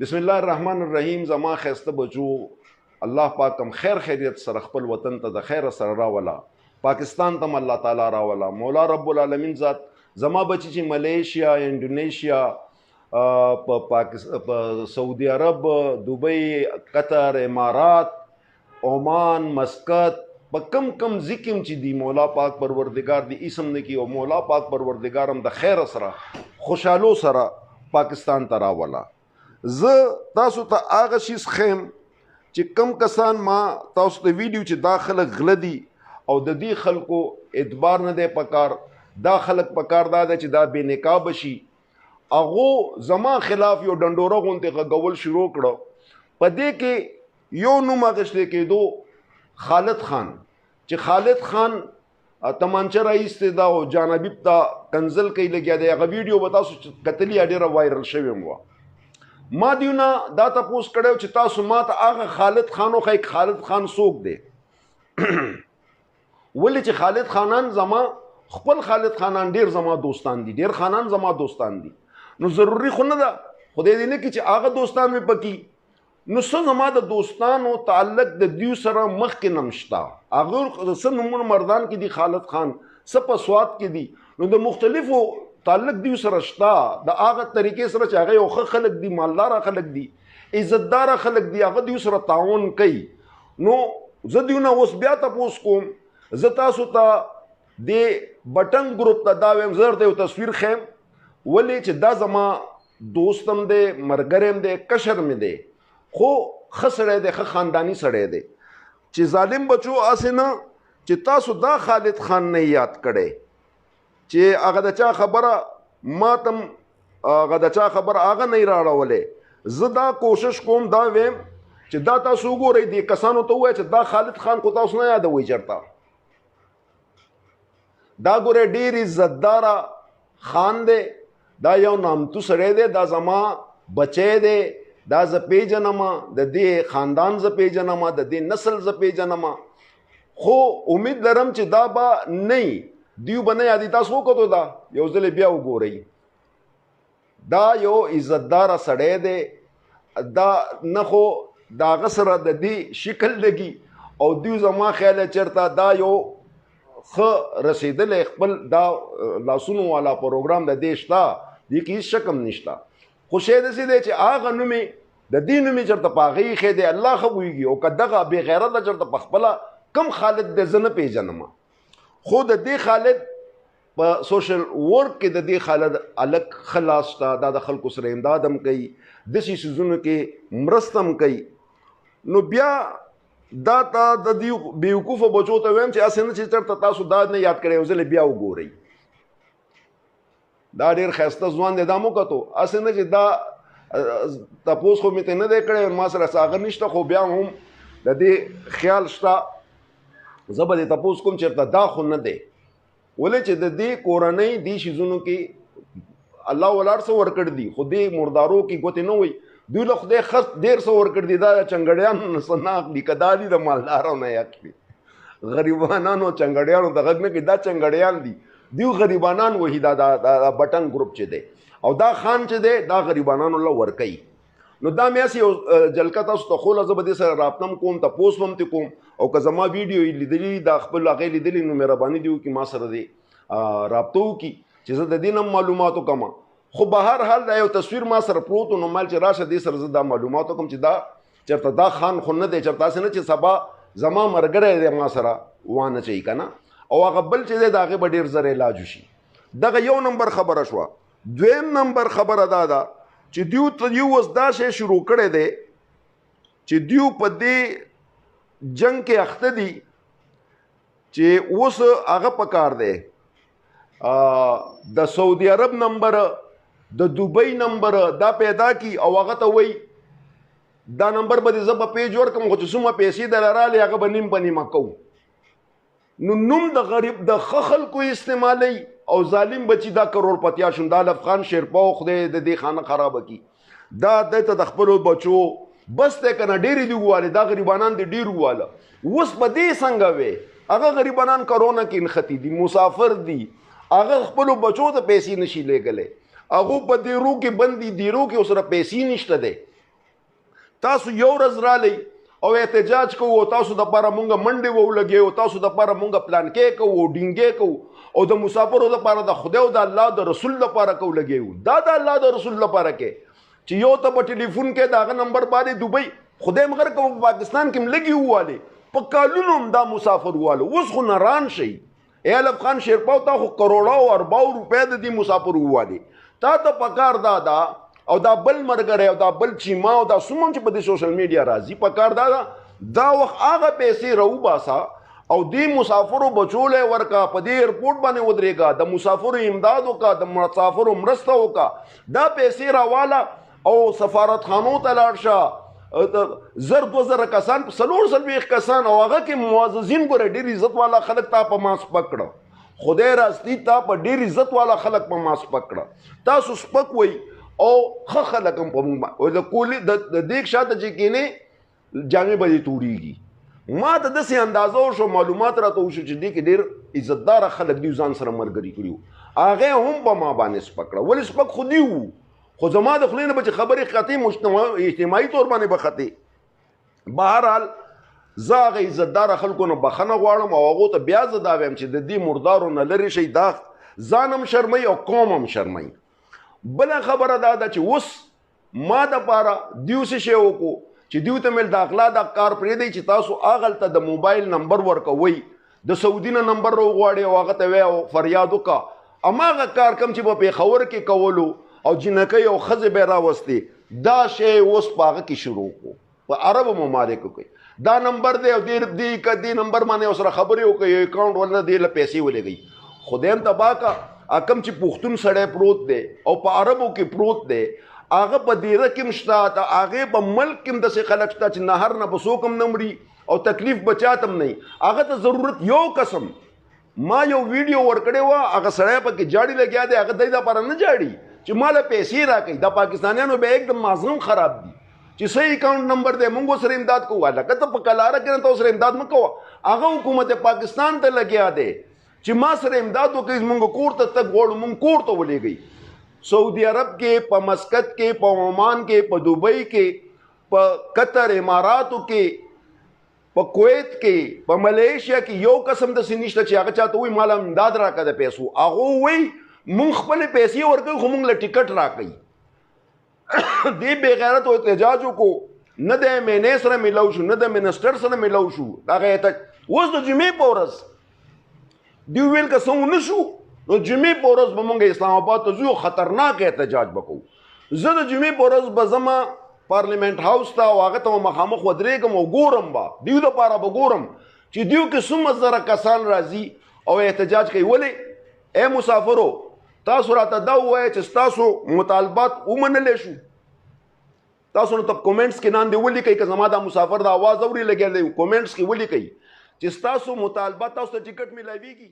بسم الله الرحمن الرحیم. زما خسته بچو، الله پاک کم خیر خیریت سره خپل وطن ته د خیر سره راولا، پاکستان ته الله تعالی راولا. مولا رب العالمین ذات زما بچی چې ملیشیا، انډونیشیا، په پاکستان، په سعودي عرب، دوبۍ، قطر، امارات، عمان، مسقط، په کم کم ذکم چې دی، مولا پاک پروردگار دی اسم نه کی او مولا پاک پروردگارم د خیر سره خوشحالو سره پاکستان ته راولا. زه تاسو ته هغه شیز خیم چې کم کسان ما تاسو ته ویډیو چې دا خلک غله دي او د دې خلکو اعتبار نه دی پکار، دا خلک پکار دا ده چې دا بې نقابه شي. هغو زما خلاف یو ډنډوره غوندې غږول شروع کړه. په دې کې یو نوم اخیستل کېدو خالد خان، چې خالد خان تمانچه راایستې ده او جان حبیب ته کنزل کوي لګیا دی. هغه ویډیو به تاسو کتلي، ډېره وایرل شوې هم وه. ما دیونه دا تپوس کړی چې تاسو ما ته هغه خالد خان وښایئ، خالد خان څوک دی؟ ولې چې خالد خانان زما خپل خالد خانان ډېر زما دوستان دي، ډېر خانان زما دوستان دي. نو ضروري خو نه ده، خدای دې نه کړي چې هغه دوستان مې پکې. نو څه زما د دوستانو تعلق د دیو سره مخکې نم شته. هغه څه نومونه مردان کې دي خالد خان، څه په سوات کې دي، نو د مختلفو تعلق دیو سره شته. د هغه طریقې سره چې هغه یو ښه خلک دي، مالداره خلک دي، عزتداره خلک دي، هغه دیو سره تعاون کوي. نو زه دیو نه اوس بیا تپوس کوم. زه تاسو ته د بټنګ ګروپ ته دا وایم، زه درته یو تصویر ښیم، ولې چې دا زما دوست هم دی، ملګری هم دی، کشر مې دی، خو ښه سړی دی، ښه خانداني سړی دی. چې ظالم بچو هسې نه چې تاسو دا خالد خان نه یاد کړی چې هغه د چا خبره ماتم، هغه د چا خبره هغه نه راړولې. زه دا کوشش کوم، دا وایم چې دا تاسو وګورئ، دې کسانو ته ووایئ چې دا خالد خان خو تاسو نه یادوئ چېرته. دا ګورئ ډېر عزتداره خان دی، دا یو نامتو سړی دی، دا زما بچی دی، دا زه پېژنم، د دې خاندان زه پېژنم، د دې نسل زه پېژنم. خو امید لرم چې دا به نه دیو به نه یادي. تاسو وکتو، دا یو ځل بیا وګورئ، دا یو عزتداره سړی دی، دا نه خو د هغه سره د دې شکل لګي او دیو زما خیال چېرته دا یو ښه رسېدلی خپل دا لاسونو والا پروګرام د دې شته، دې کې هېڅ شک هم نشته. خو شی داسې دی چې هغه نوم یې د دې نوم یې چېرته په هغې ایښی دی، الله ښه پوهېږي. او که دغه بې غیرته چېرته په خپله کم خالد دی زه نه پېژنم، خو د دې خالد په سوشل ورک کې د دې خالد الک ښه لاس شته، دا د خلکو سره امداد هم کوي، داسې څیزونو کې مرسته هم کوي. نو بیا دا ته د دې بېوقوفو بچو ته وایم چې هسې نه چې چېرته تاسو دا نه یاد کړئ، یو ځل بیا وګورئ. دا ډېر ښایسته ځوان دی، دا مو کتو، هسې نه چې دا تپوس خو مې ته نه دی کړی، ما سره څه هغه نشته، خو بیا هم د دې خیال شته، زه به دې تپوس کوم چېرته دا خو نه دی. ولې چې د دې کورنۍ دې شیزونو کې الله ولاړ څه ورکړ دي، خو دې مردارو کې ګوتې نه وي، دوی له خدای ښه ډېر څه ورکړ دي. دا چنګړیانو نه څه نه اخلي، که دا دي د مالدارو نه یې اخلي، غریبانانو چنګړیانو ته غږ نه کوي. دا چنګړیان دي، دیو غریبانان وهي. دا دا بټنګ ګروپ چې دی او دا خان چې دی دا غریبانانو له ورکوي. نو دا مې هسې یو جلکه تاسو ته ښوله، زه به دې سره رابطه هم کوم، تپوس به هم ترې کوم، او که زما ویډیو یې لیدلي، دا خپل هغې لیدلي، نو مهرباني دې وکړي ما سره دې رابطه وکړي چې زه د دې نه هم معلومات وکړم. خو به هر حال دا یو تصویر ما سره پروت و، نو مال چې راشه دې سره زه دا معلومات وکړم چې دا چېرته دا خان خو نه دی، چېرته هسې نه چې سبا زما ملګری دی ما سره وانه چوي که نه. او هغه بل چې دی د هغې به ډېر زر علاج وشي. دغه یو نمبر خبره شوه. دویم نمبر خبره دا ده چې دیو ته دیو اوس دا شی شروع کړی دی چې دیو په دې جنګ کې اخته دي چې اوس هغه پکار دی، د سعودي عرب نمبر، د دوبۍ نمبر دا پیدا کی او هغه ته وایي دا نمبر به دې زه په پیج ورکړم، خو چې څومره پیسې دله رالې هغه به نیم په نیمه کوو. نو نوم د غریب د ښه خلکو استعمالوي او ظالم بچي دا کروڑپتیا شون، دا لف خان شیرپاو خدای د دې خانه خرابه کړي. دا دی ته د خپلو بچو بس دی که نه، ډېرې دي وواله، دا غریبانان دې ډېر وواله. اوس به دې څنګه وې؟ هغه غریبانان کرونا کې نښتي دي، مسافر دي، هغه خپلو بچو ته پیسې نشي لېږلی، هغو په دیرو کې بند دي، دیرو کې ورسره پیسې نشته دی. تاسو یو ورځ رالی او احتجاج کوو، تاسو د پاره مونږ منډې وولګي او تاسو د پاره مونږ پلان کې کوو، ډینګې کوو، او د مسافرو د پاره د خدای او د الله د رسول د پاره کو لګیو. دا د الله د رسول د پاره کې چې یو ته په ټلیفون کې داغه نمبر باندې دوبۍ خدای مغر کو پاکستان کې لګي واله په کالونو هم دا مسافر واله. اوس خو نران شي ای الف خان شیرپاو، تا خو کروڑاو ارباو روپۍ د دې مسافر واله. تا ته پکار دا دا او دا بل مرګره او دا بل چیما او دا سمون چې په دې سوشل میډیا راځي، پکار دا دا وخت هغه پیسې راوباسا او دې مسافرو بچوله ورکا، په دې ایرپورټ باندې ودرېګا، د مسافرو امداد وکا، د مسافرو مرسته وکا، دا پیسې راواله او سفارتخانو ته لاړ شه. 1000 2000 کسان، 44 کسان، او هغه کې معززین ګوره ډېر عزت والا خلک تا په ما سپک کړه. خدای راستی تا په ډېر عزت والا خلک په ما سپک کړه. تاسو سپک وئ او ښه خلک هم په موږ او د کولي د دیګ شاته چې کینې جامې به دې توریږي. ما ته داسې اندازه وشو، معلومات راته وشو چې دې کې ډېر عزتداره خلک دي ځان سره ملګري کړي وو، هغه هم په ما باندې سپک کړه. ولې سپک خو دي وو، خو زما د خولې نه به چې خبرې ختې اجتماعي طور باندې به ختې. بهرحال زه هغه عزتداره خلکو نه بخښنه غواړم او هغو ته بیا زه دا وایم چې د دې مردارو نه لرې شئ، دا ځان هم شرموي او قوم هم شرموي. بله خبره دا ده چې اوس ما د پاره دیو څه شی وکړو چې دیو ته مې د اغلا دا کار پرېږدئ چې تاسو هغلته د موبایل نمبر ورکوئ، د سعودي نه نمبر راوغواړئ او هغه ته وایي او فریاد وکړه. هماغه کار کوم چې په پېښور کې کولو او جینکۍ او ښځې به یې راوستې، دا شی اوس په هغه کې شروع کړو په عربو ممالکو کې. دا نمبر دی او دې دې نمبر باندې ورسره خبرې وکړي، یو اکاونټ ورله دې له پیسې ولېږئ. خدای هم تباه که کوم چې پښتون سړی پروت دی او په عربو کې پروت دی، هغه په دیره کې هم شته، د هغې په ملک کې هم داسې خلک شته چې نهر نه به څوک هم نه مري او تکلیف به چاته هم نه وي. هغه ته ضرورت یو قسم ما یو ویډیو ورکړې وه، هغه سړی پکې جاړي لګیا دی، هغه دی دپاره نه جاړي چې ما له پیسې راکړي. دا پاکستانیانو بیا एकदम مازغم خراب دي چې صحیح اکاونټ نمبر دی مونږ سره امداد کوو. لکه ته په کلاره کې نه ته سره امداد مه کوه. هغه حکومت پاکستان ته لګیا دی چې ما سره امداد وکړي، مونږ کور ته تګ غواړو، مونږ کور ته ولېږئ. سعودي عرب کې، په مسقط کې، په عمان کې، په دوبۍ کې، په قطر اماراتو کې، په کویت کې، په ملیشیا کې یو قسم داسې نشته چې هغه چاته وایي ماله امداد راکړه د پیسو. هغه وایي مونږ خپلې پیسې ورکوو خو مونږ له ټیکټ راکوي. دې بې غیرتو احتجاج وکړو، نه د ایم این ای سره میلاو شو، نه د منسټر سره میلاو شو. دغه احتجاج اوس د جمعې په ورځ دوی ویل که څه ونه شو نو جمعې په ورځ به مونږ اسلام آباد ته ځو، خطرناک احتجاج به کوو. زه د جمعې په ورځ به ځم پارلیمنت هاوس ته او هغه ته به مخامخ ودرېږم او ګورم به دیو دپاره به ګورم چې دیو کې څومره زره کسان راځي او احتجاج کوي. ولې ای مسافرو تاسو راته دا ووایه چې ستاسو مطالبات ومنلی شو؟ تاسو نو ته کومنټس کې لاندې ولیکئ که زما دا مسافر د اواز اوري لګیا دی، کومنټس کې ولیکئ چې ستاسو مطالبه تاسو ته ټیکټ میلاویږي.